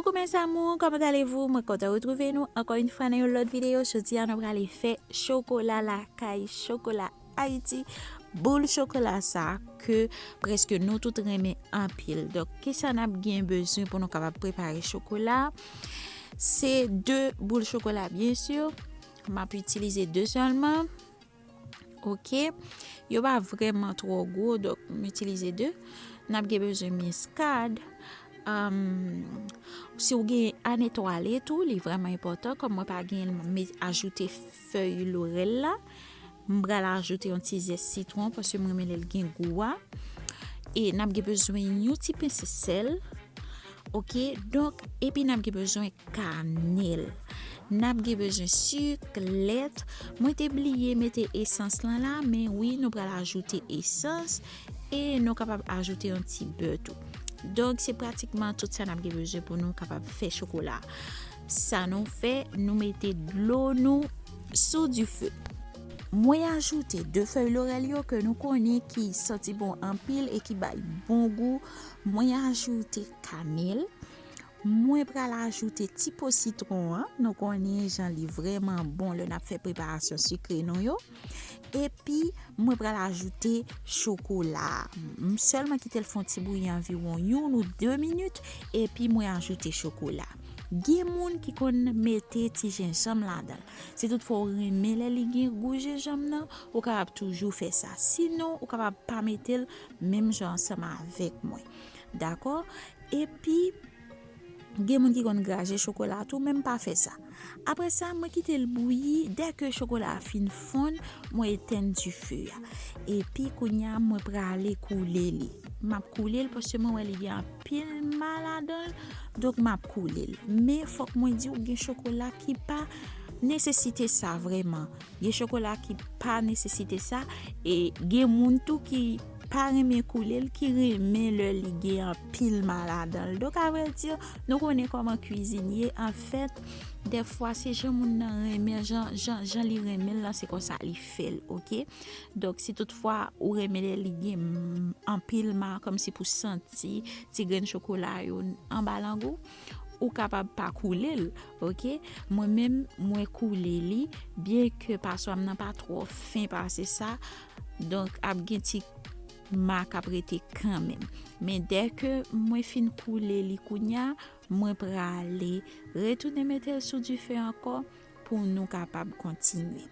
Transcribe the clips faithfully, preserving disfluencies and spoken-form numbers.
Coucou mes amours, comment allez-vous? Mwen kontan retwouve nou ankò yon fwa nan yon lòt videyo. Jodi a nou prale fè chokola lakay, chokola Ayiti, boul chokola sa ke prèske nou tout renmen anpil. Donk, kisa n ap gen bezwen pou nou kapab prepare chokola? Se de boul chokola, byen si. M ap itilize de sèlman. Ok. Yo pa vrèman twò gwo, donk m itilize de. N ap gen bezwen miskad. Am, si w gen anetwale tou, li vrèman enpòtan. Kòm mwen pa gen l, m met, ajoute fèy lorèl la. M pral ajoute yon ti zès sitwon paske m renmen lè l gen gou a. E n ap gen bezwen yon ti pense sèl. Ok, donk, epi n ap gen bezwen kanèl. N ap gen bezwen sik, lèt. Mwen te bliye mete esans lan la, men wi, nou pral ajoute esans e nou kapab ajoute yon ti bè tou. Donk, se pratikman tout sa n ap gen bezwen pou nou kapab fè chokola. Sa nou fè, nou mete dlo nou sou dife. Mwen ajoute de fèy lorèl yo ke nou konnen ki santi bon anpil e ki bay bon gou. Mwen ajoute kanèl. Mwen pral ajoute ti po sitwon an. Nou konnen jan li vrèman bon lè n ap fè preparasyon sikre nou yo. Epi, mwen pral ajoute chokola. M sèlman kite l fè yon ti bouyi anviwon yon ou de minit, epi mwen ajoute chokola. Gen moun ki konn mete ti jenjanm ladan l. Si toutfwa w renmen lè li gen gou jenjanm nan, ou kapab toujou fè sa. Sinon, ou kapab pa mete l menm jan ansanm avèk mwen. Dakò? Epi, gen moun ki konn graje chokola tou, men m pa fè sa. Apre sa, mwen kite l bouyi. Dèke chokola a fin fonn, mwen etenn dife a. Epi, kounye a, mwen prale koule li. M ap koule l paske mwen wè li gen anpil ma ladan l. Donk, m ap koule l. Men, fòk mwen di w, gen chokola ki pa nesesite sa vrèman. Gen chokola ki pa nesesite sa. E gen moun tou ki pa renmen koule l, ki renmen lè li gen anpil ma ladan l. Donk, avrèdi, nou konnen kòman kwizin ye. Anfèt, dèfwa, se jan moun nan renmen, jan, jan, jan li renmen l lan, se konsa li fè l, ok? Donk, si toutfwa ou renmen lè li gen, mm, anpil ma, kòmsi pou santi ti grenn chokola yo anba lang ou, ou kapab pa koule l, ok? Mwen menm, mwen koule li, byenke paswa m nan pa twò fen pase sa, donk ap gen ti ma k ap rete kanmenm. Men dèke mwen fin koule li kounye a, mwen prale retounen mete l sou dife ankò pou nou kapab kontinye.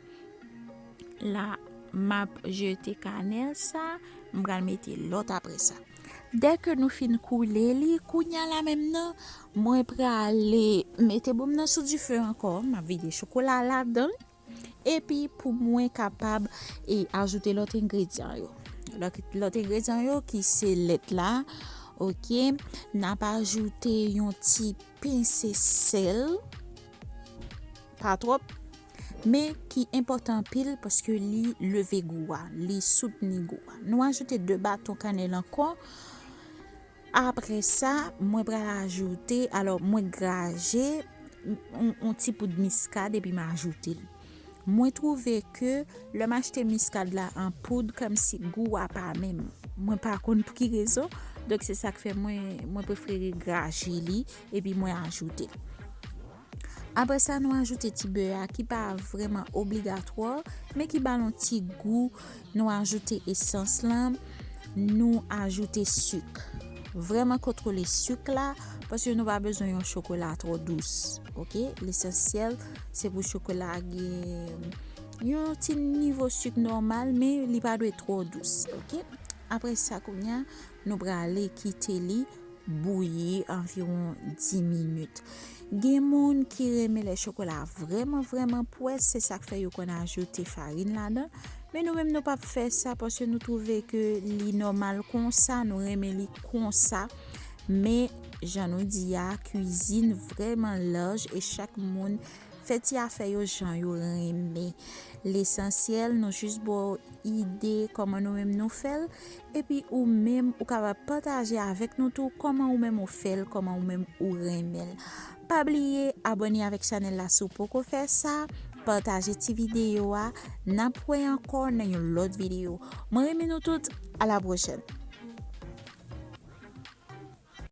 La, m ap jete kanèl sa, m pral mete lòt apre sa. Dèke nou fin koule li, kounye a la menm nan, mwen prale mete bom nan sou dife ankò, m ap vide chokola ladan l. Epi pou mwen kapab, e, ajoute lòt engredyan yo. Lòt, lòt engredyan yo ki se lèt la, ok, n ap ajoute yon ti pense sèl, pa twòp, men ki enpòtan anpil paske li leve gou a, li soutni gou a. Nou ajoute de baton kanèl ankò. Apre sa, mwen pral ajoute, alò, mwen graje yon, yon ti poud miskad epi m ajoute l. Mwen twouve ke lè m achte miskad la an poud, kòmsi gou a pa menm. Mwen pa konn pou ki rezon. Donk, se sa k fè mwen, mwen prefere graje li epi mwen ajoute l. Apre sa, nou ajoute ti bè a ki pa vrèman obligatwa, men ki ba l yon ti gou. Nou ajoute esans lan, nou ajoute sik. Vrèman kontwole sik la, paske nou pa bezwen yon chokola twò dous, ok? Lesansyèl, se pou chokola a gen yon ti nivo sik nòmal, men li pa dwe twò dous, ok? Apre sa, kounye a, nou prale kite li bouyi anviwon dis minit. Gen moun ki renmen lè chokola a vrèman, vrèman pwès, se sa k fè yo konn ajoute farin ladan. Men nou menm, nou p ap fè sa paske nou twouve ke li nòmal konsa, nou renmen li konsa. Men, jan nou di a, kwizin vrèman laj e chak moun fè ti afè yo jan yo renmen. Lesansyèl, nou jis ba w ide kòman nou menm nou fè l, epi ou menm ou kapab pataje avèk nou tou kòman ou menm ou fè l, kòman ou menm ou renmen l. Pa bliye abòne avèk chanèl la si w poko fè sa, pataje ti videyo a, n ap wè ankò nan yon lòt videyo. Mwen renmen nou tout, a la pwochèn.